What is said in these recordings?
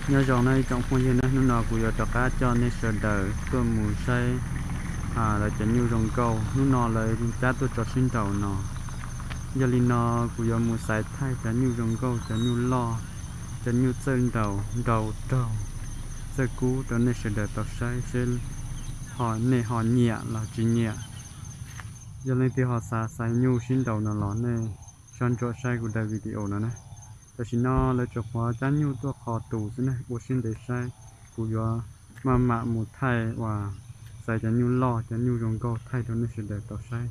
Nyob zoo na ib tsoom phooj ywg na, hnub no kuv yuav rov qab coj nej sawv daws tuaj mus saib lawv cov nyuj zoo nkauj. Hnub no lawv cab tuaj tso sib nraus no. Yog li no kuv yuav mus xaiv thaij cov nyuj zoo nkauj, cov nyuj loj, cov nyuj txawj nraus, nraus raug, txawj kub rau nej sawv daws tau saib seb ho nej ho nyiam los tsis nyiam. Yog leej twg ho xav xaiv nyuj sib nraus no los nej soj ntsuam saib kuv daim video no na. Tam sim no lawv tsuas qhuav cab nyuj tuaj qho tus xwb na, ua siab ntev saib, kuv yuav maj mam mus thaij uas xaiv cov nyuj loj, cov nyuj zoo nkauj thaij rau nej sawv daws tau saib.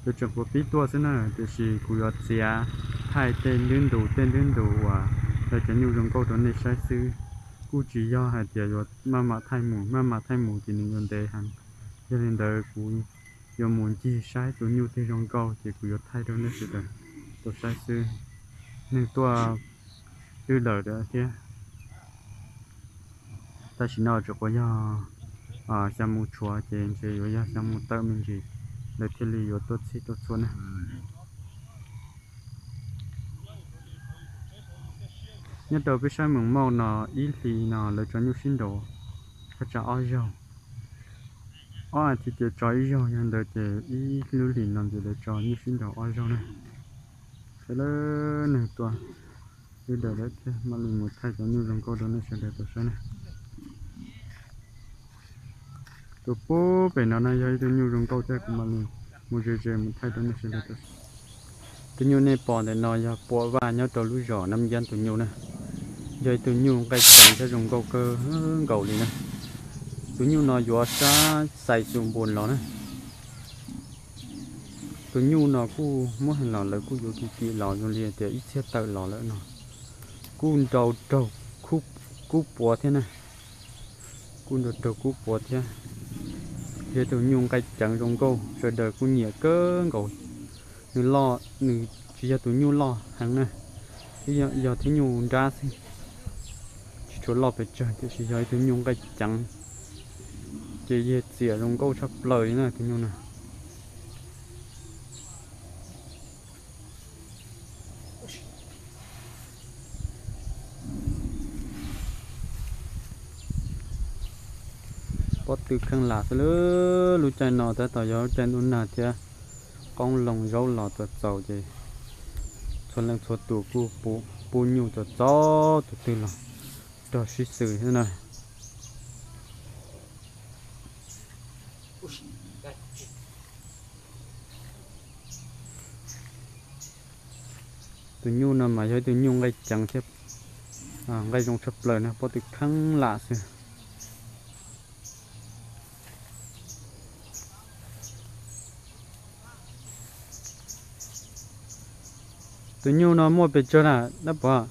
Lawv tseem qhuav pib tuaj xwb na, tiam sis kuv yuav txiav thaij tej ntu ntus tej ntu ntus uas lawv cov nyuj zoo nkauj rau nej saib xwb. Kuj tsis yog hais tias yuav maj mam thaij mus maj mam thaij mus ces nws yuav ntev heev. Yog li ntawd kuv yuav mus ncig saib tus nyuj twg zoo nkauj ces kuv yuav thaij rau nej sawv daws tau saib xwb. Neeg tuaj twb lawm thiab. Tam sim no tsuas quav yog xya mus tshuav ces ntshe yuav yog xya mus tawm me ntsis, lawv thiaj li yuav tuaj txhij tuaj txhua na. Nyob rau peb sab Moos Mauj no ib hlis no lawv tso nyuj sib nraus thaj tsam ob zaug. Ob as thiv ces tso ib zaug, yog ntawd ces ib lub hlis no ces lawv tso nyuj sib nraus ob zaug na. Sawv daws neeg tuaj twb lawm thiab, mam li mus thaij cov nyuj zoo nkauj rau nej sawv daws tau saib na. Tus pub pem no na yog ib tug nyuj zoo nkauj thiab, kuv mam li mus ze ze mus thaij rau nej sawv daws tau saib. Tus nyuj nej pom ntawm no yog Pua Vaj nyob rau lub zos Nab Yab tus nyuj na. Yog ib tug nyuj nqaij ceev thiab zoo nkauj kawg nkaus li na. Tus nyuj no yuav sab Xais Xus Npus los na. Tus nyuj no kuj muab hais los lawv kuj yuav kim kim los zoo li tias ib txhiab tawm los lawm no. Kuj nrau raug kub puav thiab na. Kuj nrau raug kub puav thiab. Yog tus nyuj nqaij ceev zoo nkauj, sawv daws kuj nyiam kawg nkaus. Nws loj, nws tsis yog tus nyuj loj heev na, yog thiab nyuj nrab xwb, tsis tshua loj pes tsawg, tiam sis yog ib tug nyuj nqaij ceev, ces yog txiam zoo nkauj tshaj plaws li na tus nyuj na. Pob tw kheej lam xwb lub caij no tab tom yog lub caij ntuj nag thiab, qoob loo zaub los txaus txaus ces txhua leej txhua tus kuj pub nyuj txaus txaus tus twg los rog sib xws thiab na. Tus nyuj no mas yog ib tug nyuj nqaij ceev thiab nqaij zoo tshaj plaws na, pob tw kheej lam xwb. Tus nyuj no muaj pes tsawg na dab pov?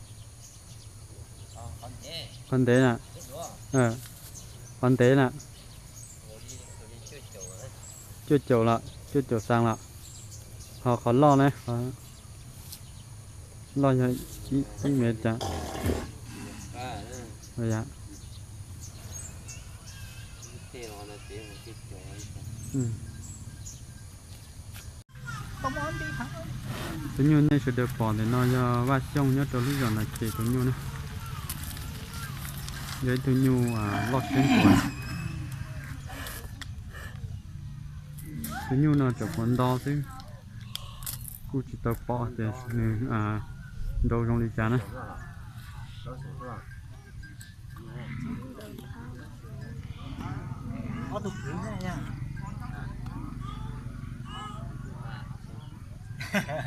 Qhov ntev na, qhov ntev na, cuaj caum los cuaj caum xas los. Ho qhov loj ne, loj yog ib mev cas? Tus nyuj nej sawv daws pom ntawm no yog Vaj Xyooj nyob rau lub zos Nas Khes tus nyuj na. Yog ib tug nyuj loj siab ntsuav. Tus nyuj no tseem quav nto xwb, kuj tsis tau pom tias nws nrau zoo li cas na.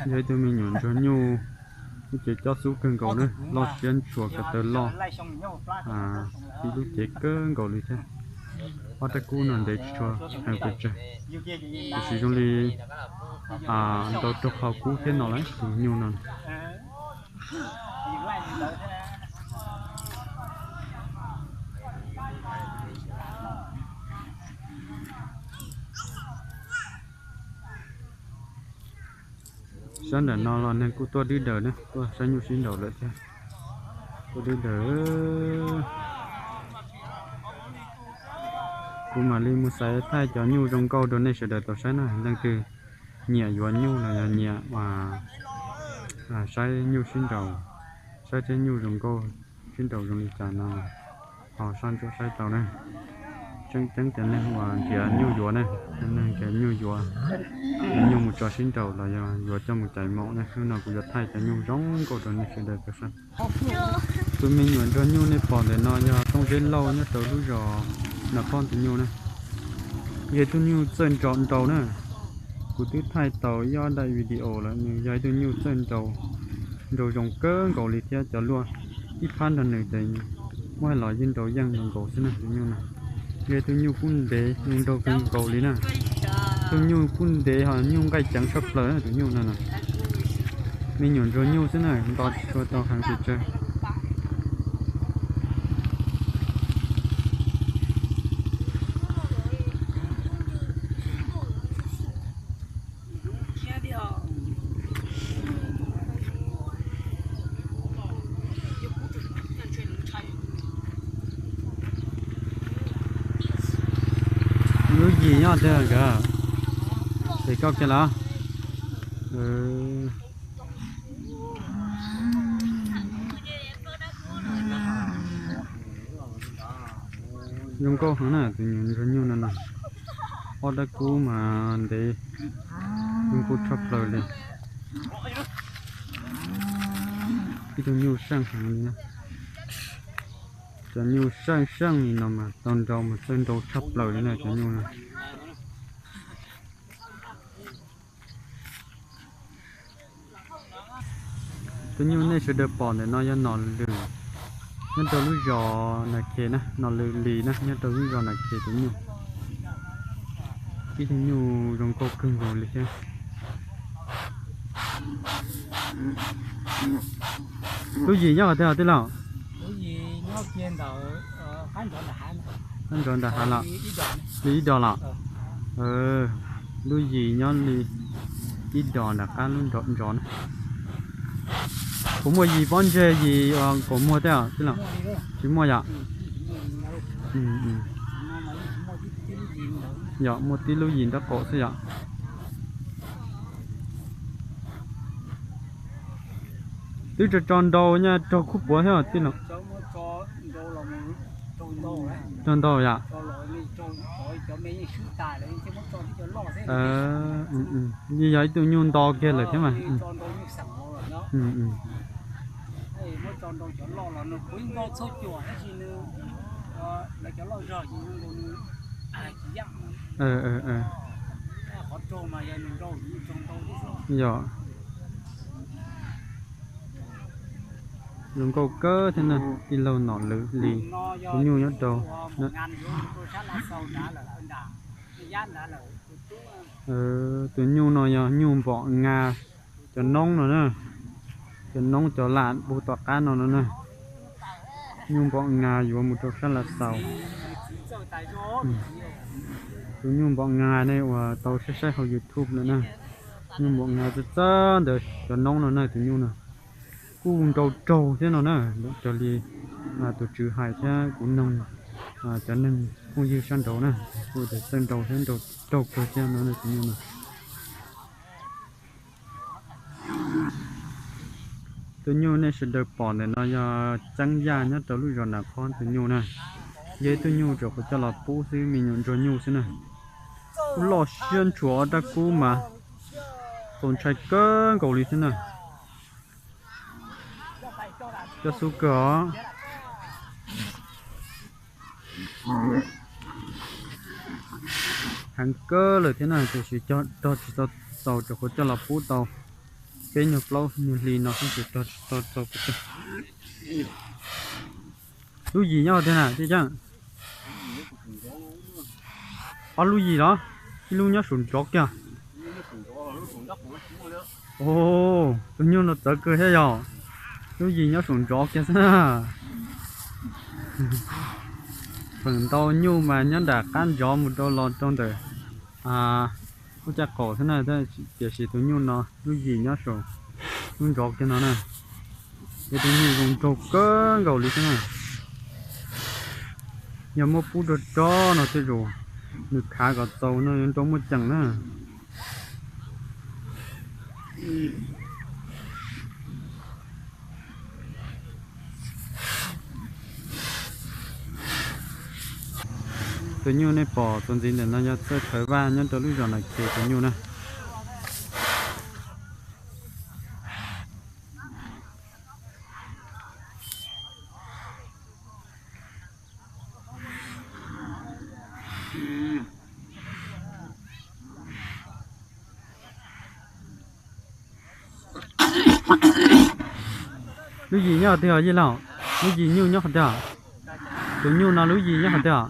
Yog ib tug me nyuam ntsuag nyuj, lub cev cob xub kawg nkaus na, loj siab ntshua ko taw loj, tib lub cev kawg nkaus li thiab. Ob rab kub no ntev tsis tshua heev pes tsawg, tiam sis zoo li nrau raug qhov kub thiab no lawm tus nyuj no. Sab nram no los neeg kuj tuaj dwb daws na, tuaj saib nyuj sib nraus lawm thiab. Tuaj dwb daws. Kuv mam li mus xaiv thaij cov nyuj zoo nkauj rau nej sawv daws tau saib na, leej twg nyiam yuav nyuj los yog nyiam saib nyuj sib nraus, Saib tej nyuj zoo nkauj sib nraus zoo li cas no, ho soj ntsuam saib tau na. Tseeb tseeb cov neeg uas nrhiav nyuj yuav ne, cov neeg nrhiav nyuj yuav, yuav nyuj mus tso sib nraus los yog yuav coj mus caiv maum ne. Hnub no kuv yuav thaij cov nyuj zoo nkauj rau nej sawv daws tau saib. Tus me nyuam ntsuag nyuj nej pom ntawm no yog Tooj Zeb Lauj nyob rau lub zos Nas Khob tus nyuj na. Yog ib tug nyuj txawj nraus na. Kuv twb thaij tau ib ob daim video lawm, nws yog ib tug nyuj txawj nraus, nraus zoo kawg nkaus li thiab. Cov luaj ib phab nrog nws ces muab hais los yeej nraus yeej nkaus nkaus xwb na tus nyuj na. Yog ib tug nyuj kuj ntev, zoo nraug kawg nkaus li na. Tus nyuj kuj ntev ho nyuj nqaij ceev tshaj plaws na tus nyuj no na. Me nyuam ntsuag nyuj xwb na, nto tsis tshua tau heev pes tsawg. Lub yim nyob twg nkawd? Ces koj kiag los. Zoo nkauj heev na tus nyuj no no. Ob dab kub mas ntev, zoo nkauj tshaj plaws li. Ib tug nyuj seej heev li na. Cov nyuj seej seej li no mas tau nraus mas txawj nraus tshaj plaws li na cov nyuj no. Tus nyuj nej sawv daws pom ntawm no yog Nom Lwm, nyob rau lub zos Nas Khes na, Nom Lwm Lis na, nyob rau lub zos Nas Khes tus nyuj. Ib tug nyuj zoo nkauj kawg nkaus li thiab. Lub yim nyob qhov twg tij laug? Qab nrov nram hav los? Li ib dos los? Lub yim nyob li ib dos nram qab lub nrov na. Puas muaj yim pob ntseg yim kaus muag thiab tij laug? Tsis muaj yom? Yog muaj tib lub yim nraub qaum xwb yom. Twb tso tso nrau nyaj raug khub puav thiab tij laug? Raug ntau yom? Yeej yog ib tug nyuj nto kiag lawm thiab mas. Yog. Zoo nkauj kawg thiab na, tij laug Nom Lwm Lis, tus nyuj nyob rau. Tus nyuj no yog nyuj npom nas, cov noob no na, cov noob cov lam puag tom qab no no na. Nyuj npom nas yuav mus rau sab Lav Xaus. Tus nyuj npom nas ne uas tau saib saib hauv YouTube lawm na. Nyuj npom nas txawj txawj ntawd cov noob no na tus nyuj no. Kuj nrau raug thiab no na, raws li tus tswv hais thiab kuv noog cov neeg phooj ywg sab nraud na, kuj tias txawj nrau thiab nrau raug kawg thiab no tus nyuj no. Tus nyuj nej sawv daws pom ntawm no yog Txeeb Yaj nyob rau lub zos Nas Khob tus nyuj na. Yog ib tug nyuj tsuas qhuav coj los pub xwb, me nyuam ntsuag nyuj xwb na. Kuj loj siab ntshuav ob rab kub mas txaus ntshai kawg nkaus li xwb na. Coj xub kawg os. Heev kawg lawm thiab na, tiam sis cog rog tsis tau txaus, tsuas qhuav coj los pub tau peb nyuag plaub nyuag hli no xwb, tsuas rog tsis tau txaus pes tsawg. Lub yim nyob tiag na tij Ceeb? Ob lub yim los? Ib lub nyob saum nrov kiag. Tus nyuj no txawv kawg thiab yog. Lub yim nyob saum nrov kiag xwb na. Feem ntau nyuj mas nyob nram qab ntsov mus rau los rau ntawm lub caj qaum xwb na, tiam sis tus nyuj no lub yim nyob saum lub nrov kiag no na. Yog tus nyuj zoo nraug kawg nkaus li xwb na. Yog muab pub rog rog no tej zaum nws khav kom txaus no yuav nrau muaj ceem na. Tus nyuj nej pom txuas ntxiv ntawm no yog txawj rhawv vaj nyob rau lub zos Nas Khes tus nyuj na. Lub yim nyob qhov twg os Yij Laug? Lub yim nyuj nyob qhov twg os? Tus nyuj no lub yim nyob qhov twg os?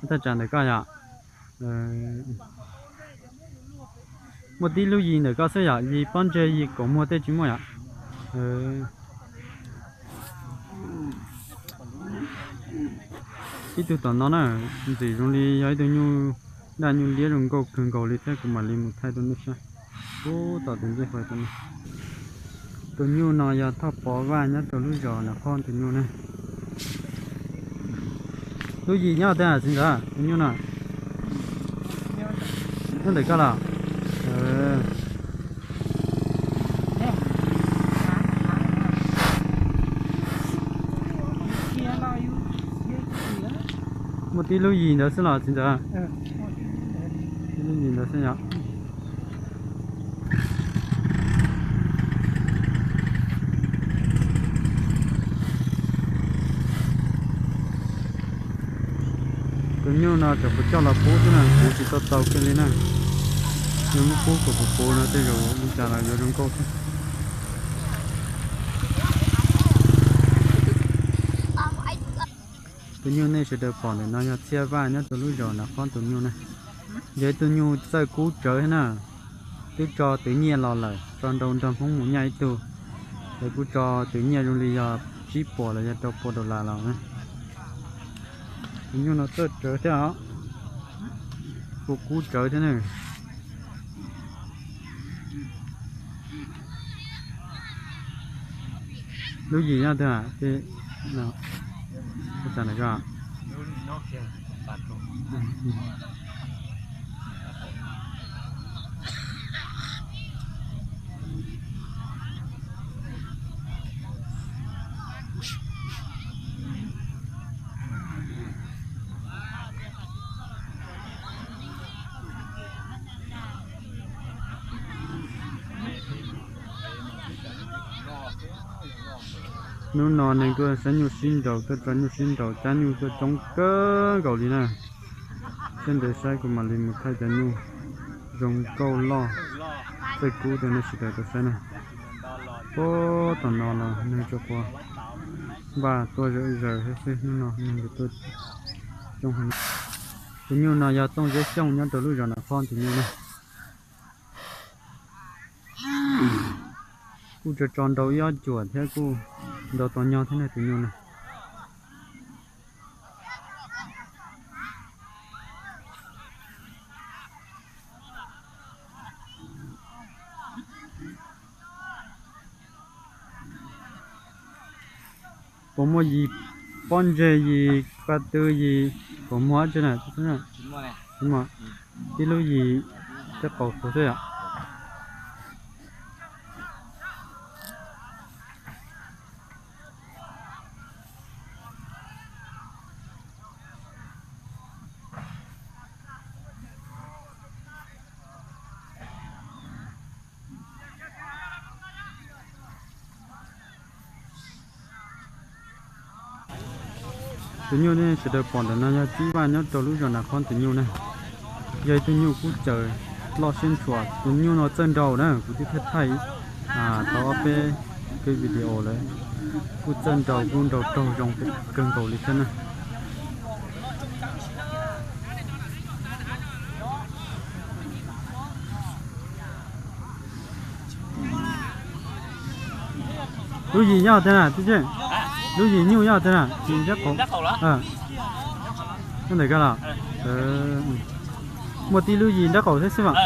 Thaj tsam ntawm koj yom? Muaj tib lub yim ntawm koj xwb yom, yim pob ntseg yim kaum muag tej tsis muaj yom? Ib tug tom no na, ntxim zoo li yog ib tug nyuj daj nyuj liab zoo nkauj kawg nkaus li thiab kuv mam li mus thaij rau nej saib. Ub, tom tus ncej fais no. Tus nyuj no yog Thoj Pov Vaj nyob rau lub zos Nas Khob tus nyuj ne. Lub yim nyob twg txiv ntxawm, tus nyuj no? Nyob ntawm koj los? Muaj tib lub yim ntawd xwb los txiv ntxawm? Tib lub yim ntawd xwb yom. Tus nyuj no tseem puas coj los pub xwb na, kuv tsis tau tau kiag li na. Nws muab pub kom kuv puv no tej zaum li cas los yuav zoo nkauj thiab. Tus nyuj nej sawv daws pom ntawm no yog Txhiaj Vaj nyob rau lub zos Nas Khob tus nyuj na. Yog ib tug nyuj txawj kub tsawv thiab na. Twb tso twv nyiaj los lawm, tso nrau nrog Hmoob mus nyaj ib tug. Lawv kuj tso twv nyiaj zoo li yog tsib puas los yog rau pua dollar los na. Tus nyuj no txawj tsawv thiab os. Kuj kub tsawv thiab na. Lub yim nyob twg? Hnub no neeg tuaj saib nyuj sib nraus, tuaj tso nyuj sib nraus, cab nyuj tuaj coob kawg nkaus li na. Seb ntev saib kuv mam li mus thaij cov nyuj zoo nkauj loj txawj kub rau nej sawv daws tau saib na. Puag tom no los neeg tsuas quas npaj tuaj zawm zaws thiab xwb, hnub no neeg tuaj coob heev. Tus nyuj no yog Tooj Zeb Xyooj nyob rau lub zos Nas Khob tus nyuj na. Kuj tso tso nrau ib ob cuam thiab kuj nrau tau nyog thiab ne tus nyuj na. Puas muaj yim pob ntseg yim paj tw yim kaum muag tsi na? Tsis muaj, tib lub yim tej qaum xwb yom. Tus nyuj nej sawv daws pom ntawm no yog Txib Vaj nyob rau lub zos Nas Khob tus nyuj na. Yog ib tug nyuj kub caws loj siab ntshua. Tus nyuj no txawj nraus na, kuv twb thaij thaij tau ob peb keb video lawm. Kuj txawj nraus, kuj nraus raug zoo kawg nkaus li thiab na. Lub yim nyob twg na tub tseej? Lub yim nyuj nyob twg na? Yim nrab qaum. Nyob ntawm koj los? Muaj tib lub yim nrab qaum thiab xwb mas.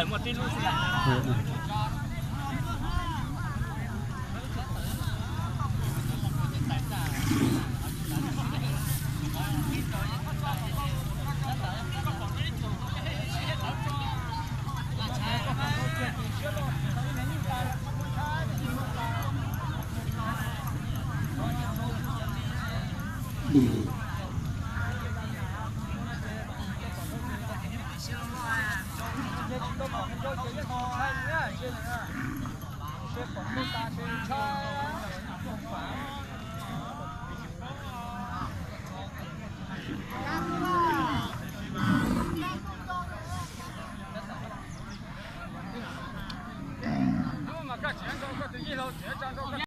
seb pom ntuj tas ces ntshai.